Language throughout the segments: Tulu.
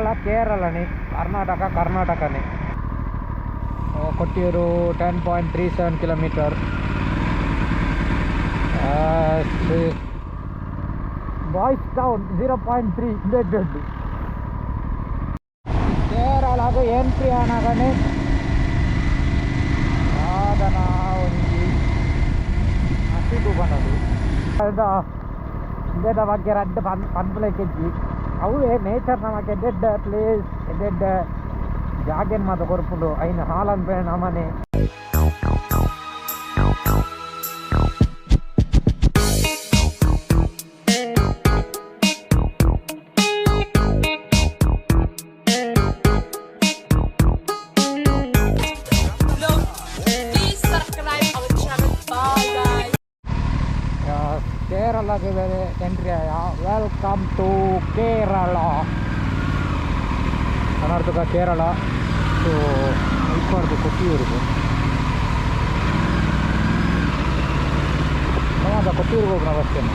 Kerala ಕೇರಳನೇ, Karnataka ಕರ್ನಾಟಕನೇ. Kottiyoor 10.37 kilometre. Boys Town 0.3. ದುಡ್ಡು ಕೇರಳಗ್ ಎಂಟ್ರಿ ಆನಗನೆ ಸಾಧನ ಒಂಜಿ ಹಸಿದು ಬನದು. ಇಂದೆದ ಬಗ್ಗೆ ರಡ್ಡ್ ಪನ್ ಪನ್ಪುಲೆಕ್ಕಿಜ್ಜಿ. ಅವುವೇ ನೇಚರ್ ನಮಕ್ ಎಡ್ಡೆಡ್ಡೆ ಪ್ಲೇಸ್, ಎಡ್ಡೆಡ್ಡೆ ಜಾಗೆನ್ ಮಾತ ಕೊರ್ಪುಂಡು. ಐನ್ ಹಾಲನ್ಪೆ ನಮನೆ. Please subscribe our channel. Bye guys. ಕೇರಳಗೆ entry ಆಯ. Welcome to Kerala. Karnataka, Kerala. So ಇಪ್ಪರ್ದು ಕೊಟ್ಟಿಯೂರಿಗೆ ಮಾತ ಕೊಟ್ಟಿಯೂರಿಗೆ ಹೋಗೋಣ ಬಸ್ತೇನೆ.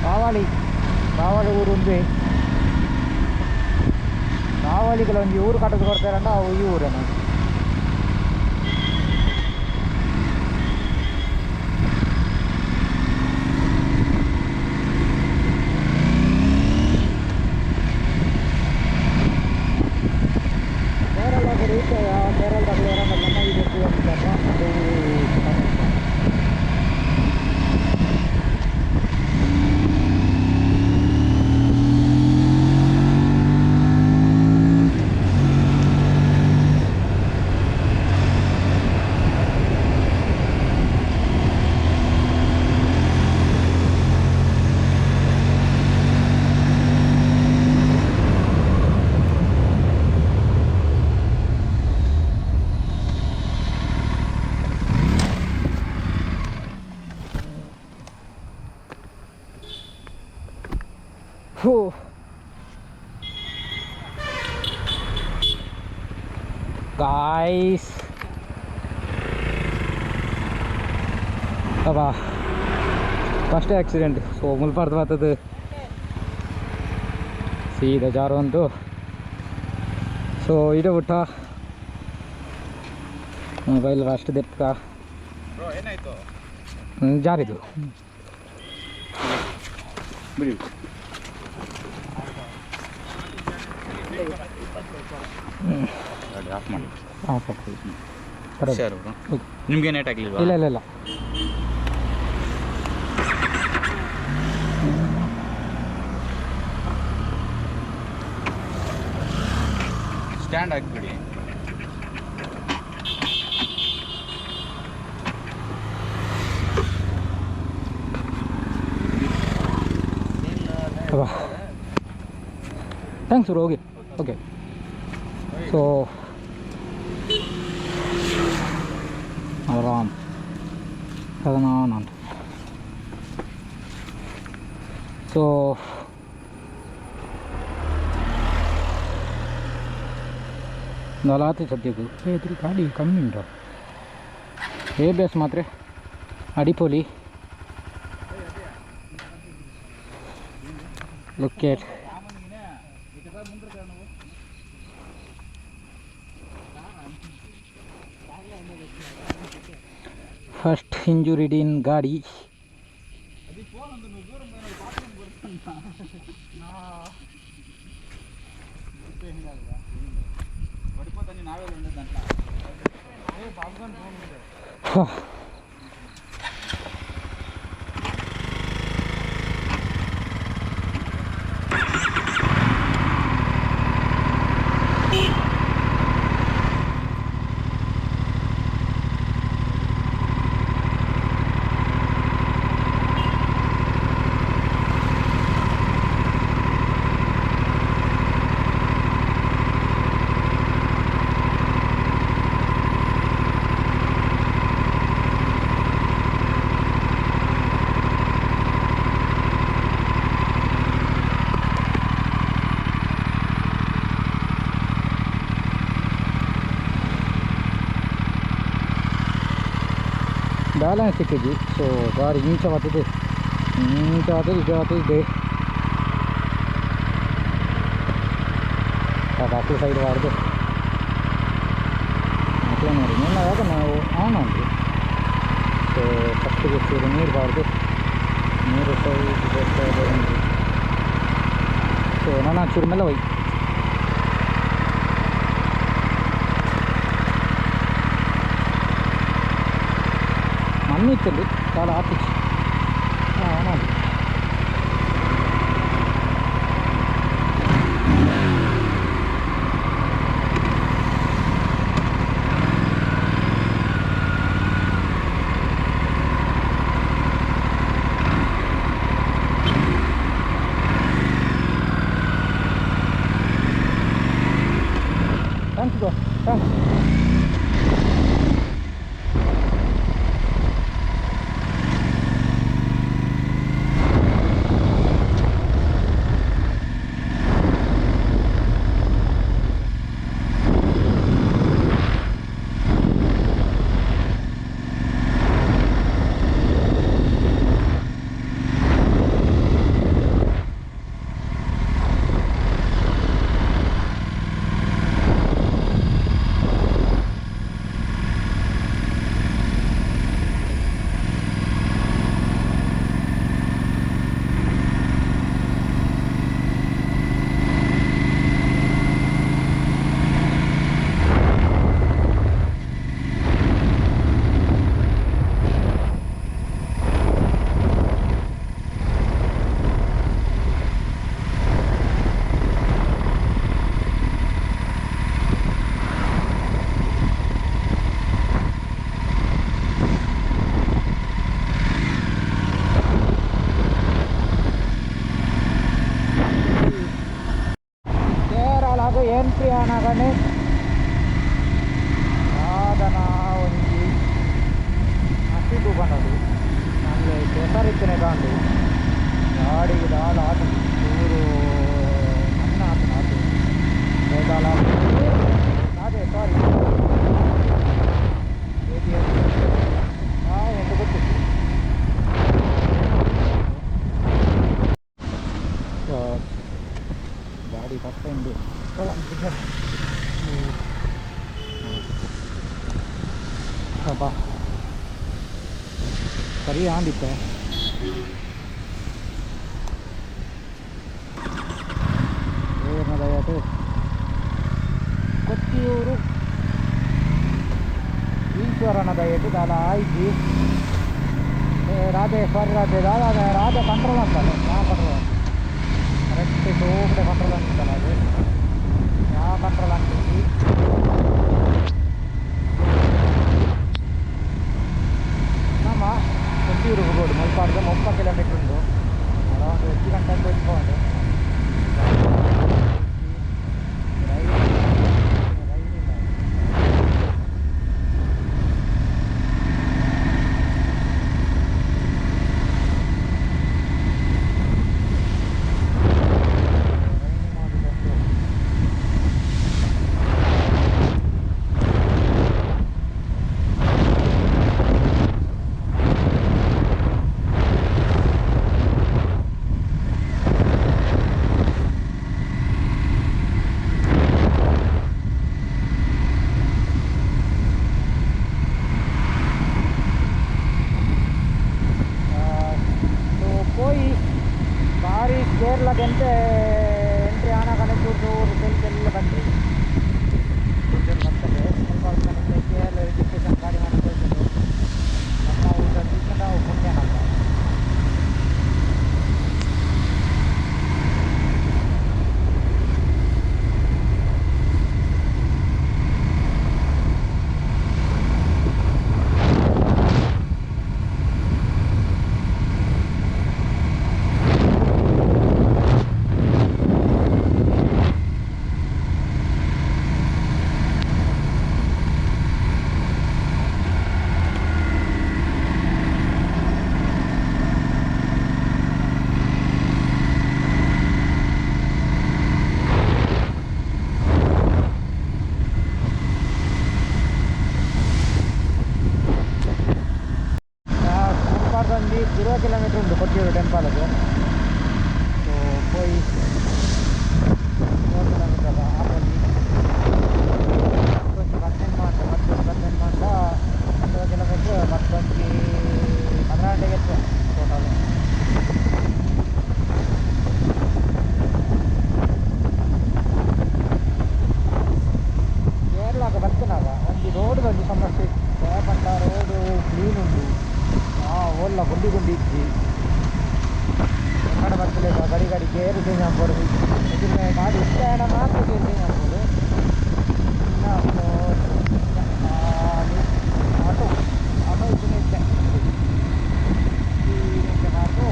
ಕಾವಳಿ, ಕಾವಳಿ ಊರು ಉಂದು. ಕಾವಳಿಗಳ ಒಂಜಿ ಊರು ಕಟ್ಟದು ಕೊಡ್ತಾರಂಡ ಅವು ಈ ಊರೇನ. ಕೇರಳದ ರೀಚ್. ಕೇರಳದ ನಮ್ಮ ಇದು ಅದು. ಹೋ ಗಾಯ್ಸ್, ಅಬ್ಬಾ, ಫಸ್ಟ್ ಆಕ್ಸಿಡೆಂಟ್. ಸೊ ಮುಲ್ಪಾರ್ದು ಬರ್ತದೆ ಸೀದಾ ಜಾರು. ಸೊ ಇದು ಬಿಟ್ಟ ಮೊಬೈಲ್ ಅಷ್ಟು ದೆಪ್ಪ. ಏನಾಯ್ತು? ಜಾರಿದು. ಬಿಡಿ. ಗಾಡಿ ಆಫ್ ಮಾಡಿ. ಆಫ್ ಆಗ್ತದೆ. ಹುಷಾರು. ನಿಮ್ಗೆ ನೇಟ್ ಆಗಲಿಲ್ವಾ? ಇಲ್ಲ ಇಲ್ಲ ಇಲ್ಲ. ಸ್ಟ್ಯಾಂಡ್ ಹಾಕ್ಬಿಡಿ. ಅಬ್ಬಾ, thanks bro. Okay okay. So ಆರಾಮ್ ಅದನ್ನ. ಸೊ ನಲಾತಿ ಸದ್ಯಕ್ಕೆ ಎದುರು ಗಾಡಿ ಕಮ್ಮಿ ಉಂಟು. ಎ ಬಿ ಎಸ್ ಮಾತ್ರ ಅಡಿಪೊಲಿ. Look at first injured in ಗಾಡಿ. ಬ್ಯಾಲೆನ್ಸ್ ಸಿಕ್ಕಿದ್ವಿ. ಸೊ ಗಾಡಿ ಇಂಚ ಬರ್ತದೆ ಇಂಚ ಬರ್ತದೆ ಇಂಚ ಬರ್ತದೆ ಬಾಕಿ ಸೈಡ್ ಬಾರ್ದು ಅಪ್ಲೈ ನೋಡಿ ಯಾವಾಗ ನಾವು ಆನ್ ಆಗಿ. ಸೊ ಫಸ್ಟಿಗೆ ಚೂರು ನೀರು ಬಾರ್ದು, ನೀರು ಸೈಡ್. ಸೊ ನಾನು ಚೂರು ಮೇಲೆ ಹೋಯ್ ಮಣ್ಣಿತ್ತಲ್ಲಿ ಕಾಲ ಆತಿಚ್ಚು ಆನ್ ಆಗಿ. Thanks bro, thanks. ಕೇರಳಾಗ ಎಂಟ್ರಿ ಆನಗನೆ ಸಾಧನ ಒಂಜಿ ಹಸಿದು ಬನ್ನದು ನಮಗೆ ಕೆಸರಿತ್ತನೆ ಕಾಂಡು ಗಾಡಿಗೆ ದಾಲ ಆತು ಚೂರು ಮಣ್ಣು ಆತು ಆತು ದಾಲ ಅದೇ ಸಾರಿ ಎಂದು ಗೊತ್ತಿತ್ತು. ಗಾಡಿ ಫಸ್ಟ್ ಟೈಮ್ ಅಬ್ಬಾ ಸರಿ ಆಂದಿತ್ತೆ. ದಯತು ಕೊತ್ತಿಯೂರು ಈಶ್ವರನ ದಯಟು ದಾಲ ಆಯ್ತು. ರಾಧೆ ಸಾರಿ ರಾಧೆ ದಾದ ರಾಧೆ ಕಂಟ್ರೋಲ್ ಅಂತಾರೆ. ಯಾ ಕಂಟ್ರೋಲ್ ಕರೆಕ್ಟ್ ಸೋಪಡೆ ಕಂಟ್ರೋಲ್ ಅಂತಾರಲ್ಲ ಅದು ಯಾ ಕಂಟ್ರೋಲ್ ಅಂತೀವಿ. ನಮ್ಮ ಕೊತ್ತಿಯೂರು ಹೋಗೋಡು ಮಲ್ಪಾಡ್ದು 30 ಕಿಲೋಮೀಟ್ರ್ ಉಂಟು. ಅರೌಂಡ್ ಹೆಚ್ಚು ಗಂಟೆ ಹೋಗ್ಕೊಂಡು ಕೇರಳಕ್ಕೆ ಎಂಟ್ರಿ ಆನಗನೆ ಚೂರು ಚೂರು ತೆಲ್ ಬಂದು ಚೂರು ಬರ್ತದೆ. ಸ್ವಲ್ಪ ನಿಮಗೆ ಕೇರಳ ರಿಜಿಸ್ಟ್ರೇಷನ್ ಗಾಡಿ ಮಾಡಿ ನಮ್ಮ ಊಟ ನಾವು ಪುಣ್ಯ ನಮ್ಮ. ಚೇಂಜ್ ಆಗ್ಬೋದು. ಗಾಡಿ ಇಷ್ಟ ಮಾತ್ರ ಚೇಂಜ್ ಆಗ್ಬೋದು. ಆಟೋ ಆಟೋ ಇದನ್ನೇ ಇದ್ದೆ ಆಟೋ.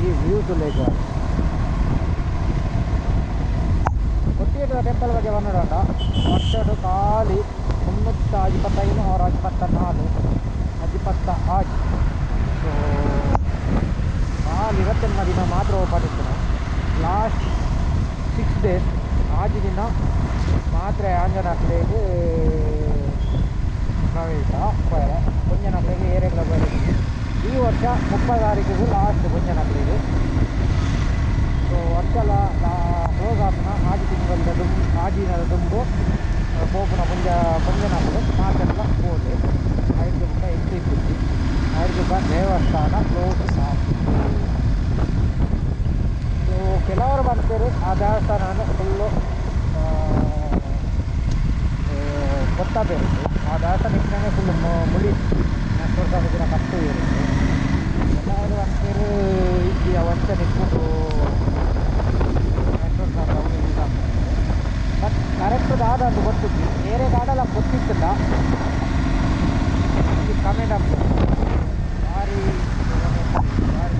ಈ ವ್ಯೂ ತುಲೇಗ ಕೊಟ್ಟಿಗೆ ಟೆಂಪಲ್ ಬಗ್ಗೆ ಬಂದೋಣ. ವರ್ಷಡು ಖಾಲಿ 325 ಆರ್ 54 56. ಸೊ ಖಾಲಿ 28 ದಿನ ಮಾತ್ರ ಓಪನ್ ಇತ್ತು. ಲಾಸ್ಟ್ 6 ಡೇಸ್ ಆಜಿ ದಿನ ಮಾತ್ರ ಆಂಜನಾಕ್ಲೆಗ್ ಪ್ರವೇಶ ಪೋಯರೆ ಪೊಂಜನಕ್ಲೆಗ್ ಏರೆಗ್ಲ ಪೋಯರೆ. ಈ ವರ್ಷ 30 ತಾರೀಕಿಗೆ ಲಾಸ್ಟ್ ಪೊಂಜನಕ್ಲೆಗ್. ಸೊ ವರ್ಷಲ ಕ್ಲೋಸ್ ಆಪುನ ಆಜಿ ತಿಂಗಳ ದುಂಬು ಆಜಿನದ ದುಂಬು ಪೋಪುನ ಪೊಂಜನಕುಲು ಮಾತೆಲ್ಲ ಪೋಲೆ ಐದು ಕೂಡ ಎಂಟ್ರಿ ಇಪ್ಪುಜಿ. ಐದು ದೇವಸ್ಥಾನ ಕ್ಲೋಸ್ ಆಪುಂಡು. ಸೊ ಕೆಲವರು ಬರ್ತಾರೆ ಆ ದೇವಸ್ಥಾನ ಫುಲ್ಲು ಗೊತ್ತಾಗಬೇಕು. ಆ ದೇವಸ್ಥಾನ ಇಟ್ಟರೆ ಫುಲ್ಲು ಮುಳಿ ನೆಟ್ವರ್ಕ್ ದಿನ ಕಟ್ಟು ಇರುತ್ತೆ. ಎಲ್ಲರೂ ಅಂತಾರೆ ಈ ವಂಚ ನಿಂತ್ಕೊಂಡು ನೆಟ್ವರ್ಕ್ ಅವರು ಯೂಸ್ ಆಗ್ತಾರೆ. ಬಟ್ ಕರೆಕ್ಟ್ ದಾದ ಅಂತ ಗೊತ್ತಿದ್ವಿ, ಬೇರೆ ಗಾಡಲ್ಲ ಗೊತ್ತಿತ್ತಿಲ್ಲ. ಕಮೆಂಟ್ ಆಗ್ತದೆ ಭಾರಿ ಭಾರಿ.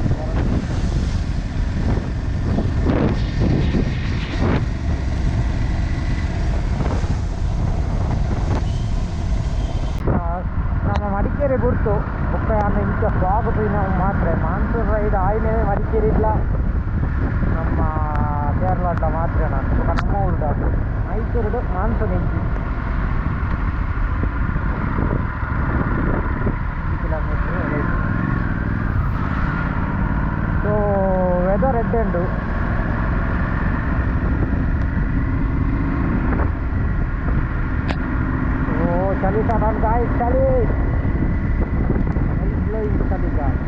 ನಮ್ಮ ಮಡಿಕೇರಿ ಗುರ್ತು ಬೊಕ್ಕ ಇಂಚ ಫಾಗ್ ನಾವು ಮಾತ್ರ ಮಾನ್ಸೂನ್ ರೈಡ್ ಆಯ್ನೇ ಮಡಿಕೇರಿ ಇಲ್ಲ ನಮ್ಮ ಕೇರಳದ ಮಾತ್ರ ನಾನು ನಮ್ಮ ಊರು ಮೈಸೂರು ಮಾನ್ಸೂನ್ ಇಂಚಿ 5 ಕಿಲೋಮೀಟ್ರ್. ಸೊ ವೆದರ್ ಎಡ್ಡೆ ಉಂಡು. ಓ ಚಳಿ ಸ್ಟಾರ್ಟ್ ಗಾಯ್ಸ್, ಚಳಿ ಬ್ಲೋಯಿಂಗ್ ಚಳಿ ಗಾಯ್ಸ್.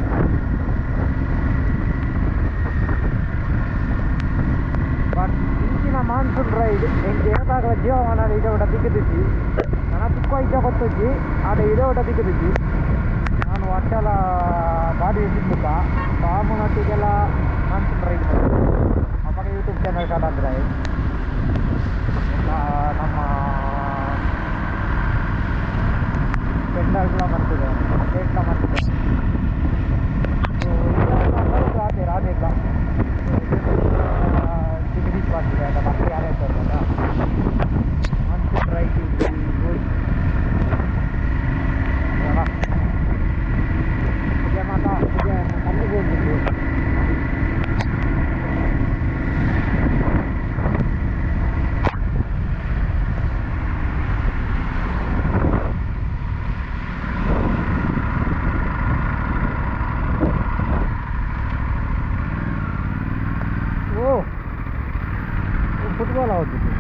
ಬಟ್ ಇಂಚಿನ ಮಾನ್ಸೂನ್ ರೈಡ್ ಎಂಕ್ ಏತಾಗಲ ಜೀವಮಾನ ಇದೋಟ ದಿಕ್ಕದಿಜ್ಜಿ. ನನ್ನ ತಿಕ್ಕ ಇದ್ದ ಗೊತ್ತುಜ್ಜಿ ಆಡ ಇದೋಟ ದಿಕ್ಕದಿಜ್ಜಿ. ನಾನು ವರ್ಷಲ ಗಾಡಿ ಸಿಗ್ಬೇಕ ಪಾಮುನೊಟ್ಟಿಗೆಲ್ಲ ಮಾನ್ಸೂನ್ ರೈಡ್ ಅವಾಗ ಯೂಟ್ಯೂಬ್ ಚಾನಲ್ ಸ್ಟಾರ್ಟ್ ಅಂದರೆ ನಮ್ಮ ಪೆಂಡಾಲ್ಗಳ ಮಾಡ್ತಿದೆ ಡೇಟ್ಲ ಮಾಡ್ತಿದೆ. ಸೊ ರಾತ್ರಿ ರಾತ್ರಿ ಟಿಕೆಟ್ ಮಾಡ್ತಿದೆ ಅಂತ ಮತ್ತೆ ಯಾರೇ ಇರ್ತಾರಲ್ಲ ಮಾನ್ಸೂನ್ ರೈಡ್ ಪೂಜೆ ಮಾತಾ ಪೂಜೆ ಕಣ್ಣಿಗೆ ಹೋಗ್ಬಿಟ್ಟು ಫುಟ್ಬಾಲ್ ಆಗುತ್ತಿತ್ತು.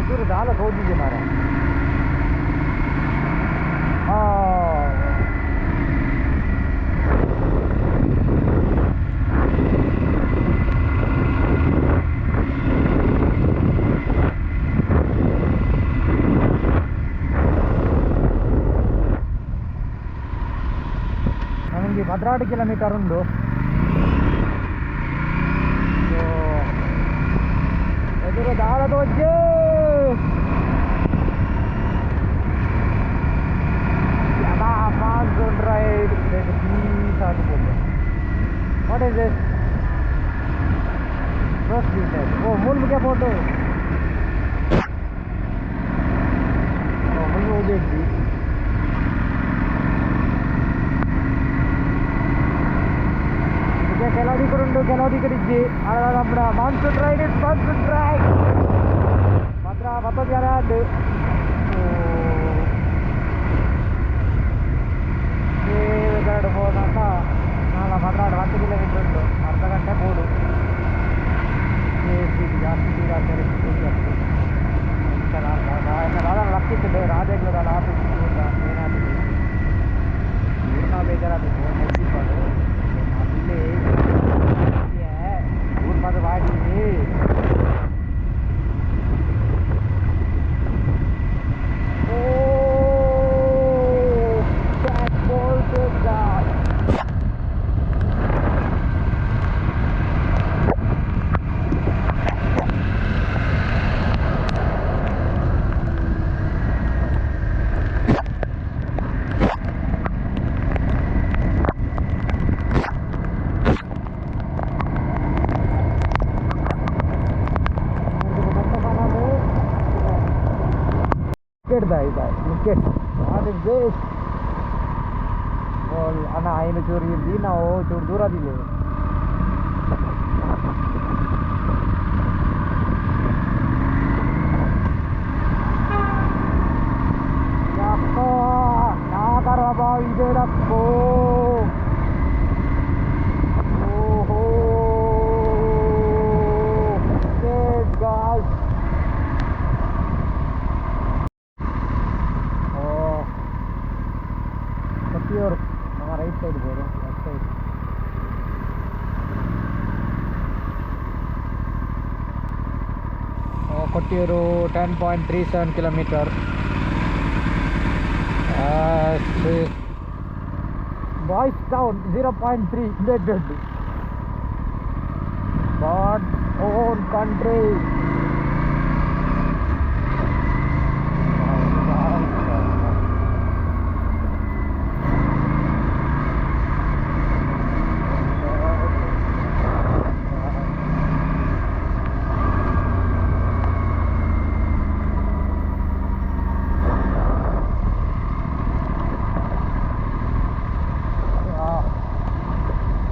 ಎದುರು ದಾಲಕ್ಕೆ ಹೋಗಿದ್ದೆ ಮಾರ. ನನಗೆ 14 ಕಿಲೋಮೀಟರ್ ಉಂಟು. ಸೊ ಎದುರು ದಾಳದ ವಜ್ಜೆ ಮಾನ್ಸೂನ್ ರೈಡ್ ಪೀಸ್ ಆಗಬಹುದು. What is this? Rose beach. ಓ ಮೂಲ್ಗೆ ಬೋಟು ಮುಳ್ಳು ಹೋಗಿ ಕೆಲವು ದಿಕ್ಕುಂಟು, ಕೆಲವು ದಿಕ್ಕಡಿಜ್ಜಿ. ನಮ್ಮ ಮಾನ್ಸೂನ್ ರೈಡ್ ಮಾನ್ಸೂನ್ ರೈಡ್ ಮಾತ್ರ ಮತ್ತೊಂದು ಯಾರ ಎರಡು ಫೋನ್ ಅಂತ ನಾನು 14 10 ಕಿಲೋಮೀಟ್ರ್ ಉಂಟು. ಅರ್ಧ ಗಂಟೆ ಬೋಡು ಜಾಸ್ತಿ ಸ್ಪೀಡ್ ಆಗ್ತದೆ. ಲಕ್ಕಿತ್ತು ರಾಜೆಗಳು ಆಫೀಸ್ ಏನಾಗ್ತದೆ ಇವ್ರನ್ನ ಬೇಜಾರಾಗಬೇಕು. ಅಲ್ಲಿ ಊರು ಮಾತ್ರ ಮಾಡಿ Look at the look at what is this. ಅಣ್ಣ ಐನು ಚೂರು ಇರ್ದಿ ನಾವು ಚೂರು ದೂರ ಅದಿಲ್ಲ. ಯಾಕೋ ನಾಗರಬ ಇದೆಡಕ್ಕೋ. ಓಹೋ, ಗಾಯ್ಸ್. ಓ, ಕೊಟ್ಟಿಯೂರು ನಮ್ಮ ರೈಟ್ ಸೈಡ್ ಬೋಡು, left side. Kottiyoor 10.37 kilometer. Boys Town 0.3. Dead God own country.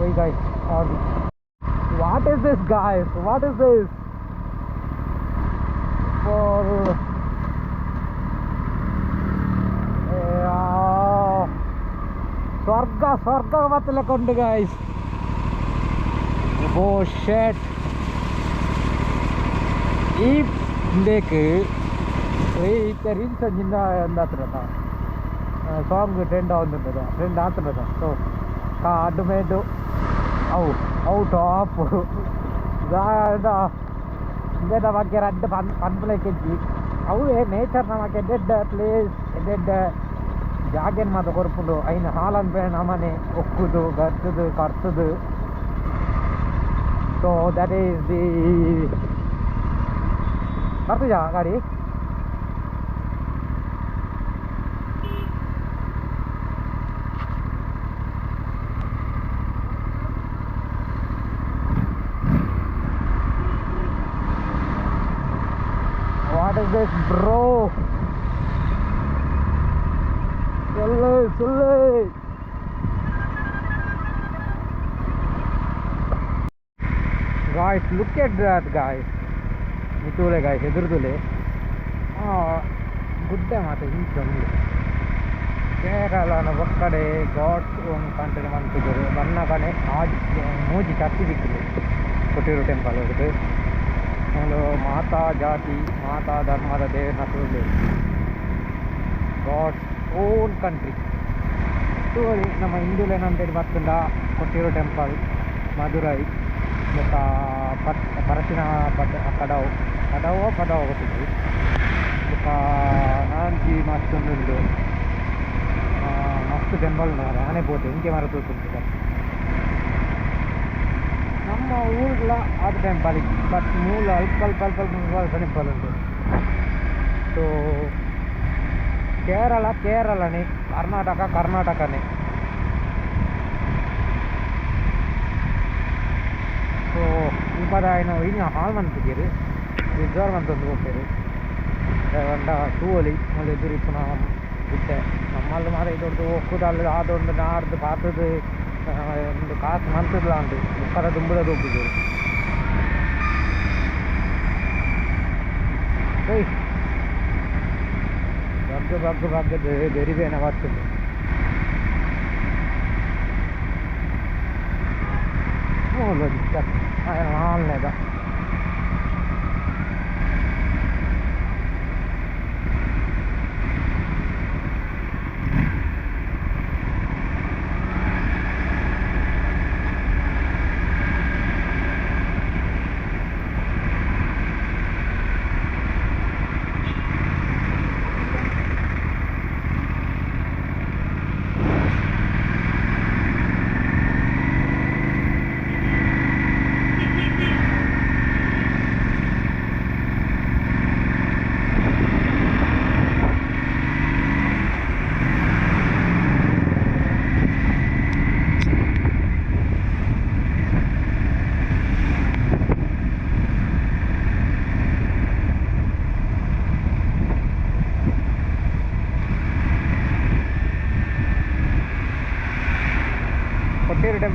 Wait guys, what is this guys? What is this? For ಸ್ವರ್ಗ ಸ್ವರ್ಗ ಬತ್ತಲೆಕೊಂಡು ಗೈಸ್. ಓ ಶೆಟ್, ಈ ಇಂದೇಕ್ ಇತ್ತೆ ರೀಲ್ಸ್ ಒಂಜಿಂದ ಎಂದಾತ್ರ ಸಾಂಗ್ ಟ್ರೆಂಡ್ ಆವೊಂದುಂಡದ, ಟ್ರೆಂಡ್ ಆತುಂಡದ. ಸೊ ಕಾಡು ಮೇಡು ಅವು ಅವು ಟಾಪ್ ಇಂದೆತ ಬಗ್ಗೆ ರಡ್ಡ್ ಪನ್ ಪನ್ಪುಲೆಕ್ಕಿಜ್ಜಿ. ಅವುವೇ ನೇಚರ್ ನಮಕ್ ಎಡ್ಡೆಡ್ಡೆ ಪ್ಲೇಸ್, ಎಡ್ಡೆಡ್ಡೆ ಜಾಗೆನ್ ಮಾತ ಕೊರ್ಪುಂಡು. ಐನ್ ಹಾಲನ್ಪೆ ನಮನೆ ಒಕ್ಕುದು ಗರ್ತುದು ಕರ್ತುದು. ಸೊ that is the ಬರ್ತುಜಾ ಗಾಡಿ. What is this, bro? சொல்லு சொல்லு. Guys, look at that, guys. ತೂಲೆ guys, ಎದುರು ತೂಲೆ ಗುಡ್ಡೆ ಮಾತ ಇಂಚ ಉಂಡು. ಕೇರಳನ ಬೊಕ್ಕಡೆ ಗಾಡ್ಸ್ ಓನ್ ಕಂಟ್ರಿ ಮನ್ಪುಜೆರ್. ಬನ್ನ ಕಡೆ ಆಜಿ ಮೂಜಿ ಚರ್ಚ್ ತಿಕ್ಕುಂಡು ಕೊಟ್ಟಿಯೂರು ಟೆಂಪಲ್ ಡ್. ಮೂಲು ಮಾತಾ ಜಾತಿ ಮಾತಾ ಧರ್ಮದ ದೇವರನ್ನ ಉಲ್ಲೆರ್. ಗಾಡ್ಸ್ ಓನ್ ಕಂಟ್ರಿ ತೂವೊಲಿ. ನಮ್ಮ ಹಿಂದೂಲೆನ ಬತ್ತುಂಡ ಕೊಟ್ಟಿಯೂರು ಟೆಂಪಲ್, ಮಧುರೈ ಬೊಕ್ಕ ಪಟ್ ಪರಶಿನ ಪಟ್ ಕಡವು, ಕಡವೋ ಪಡವೋ ಗೊತ್ತಿಜ್ಜಿ. ಬೊಕ್ಕ ನಾಂಜಿ ಮಸ್ತ್ ಉಂಡು, ಮಸ್ತ್ ಟೆಂಪಲ್ ಉಂಡು ಮಾರ್ರೆ. ಆನೆ ಪೋತೆ ಇಂಕೆ ಮರ ತೂತುಂಡು. ನಮ್ಮ ಊರುಡ್ಲ ಆತ್ ಟೆಂಪಲ್ ಇಜ್ಜಿ, ಬಟ್ ಮೂಲು ಅಲ್ಪ ಅಲ್ಪ ಅಲ್ಪ ಅಲ್ಪ ಅಲ್ಪ ಟೆಂಪಲ್ ಉಂಡು. ಸೊ ಕೇರಳ ಕೇರಳನೇ, ಕರ್ನಾಟಕ ಕರ್ನಾಟಕನೇ. ಸೊ ಅಲ್ಪದ ಇನ್ನು ಹಾಲ್ ಮನ್ಪುಜೆರ್, ರಿಸರ್ವ್ ಮಂತೊಂದು ಪೋಪೆರ್. ಪಂಡ ತೂವೊಲಿ, ಮೂಲು ಎದುರು ಇಪ್ಪುನ ಗುಡ್ಡೆ. ನಮ್ಮಲ್ಲಿ ಮಾತ ಇದೊಂದು ಒಕ್ಕುದು ಅಲ್ಲ, ಆದೊಂದು ನಾಡ್ದು ಪಾತುದು ಒಂದು ಕಾಸು ಮಂತುದ್ಲ ಉಂಡು. ಬೊಕ್ಕದ ದುಂಬುದ ತೂಪುಜೆರ್. ಏಯ್ ಬಗ್ಗು ಬಗ್ಗು ಬಗ್ಗದು ಬೆರಿಬೇನೆ ಬರ್ತುಂಡು. ಮೂಲು ನಾಲ್ನೇದ.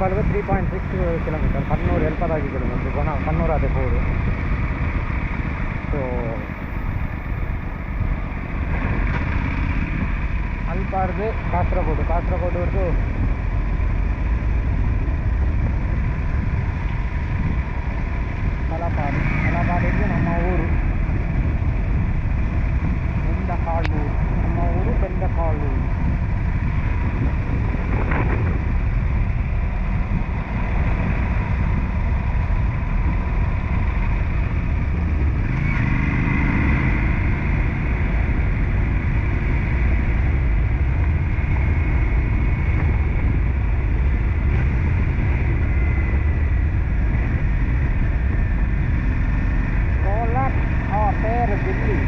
ಮಣಿಪಾಲ್ಗೆ 3.6 ಕಿಲೋಮೀಟರ್. ಕಣ್ಣೂರು ಎಲ್ಪದಾಗಿ ಕಿಲೋಮೀಟರ್ ಕೊನ ಕಣ್ಣೂರು ಅದೇ ಪೋಡು. ಸೊ ಅಲ್ಪಾರ್ದು ಕಾಸರಗೋಡು, ಕಾಸರಗೋಡು ತಲಪಾಡಿ, ತಲಪಾಡಿದ್ದು ನಮ್ಮ ಊರು ಬೆಂದಕಾಳೂರು. ನಮ್ಮ ಊರು Bendakaluru. Kolak Hotel Billy.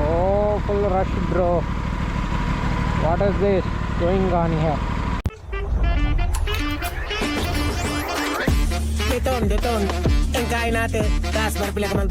Oh, full rush, bro. What is this going on here? Beton, beton. Ang kain natin. Taas, barpila ka man,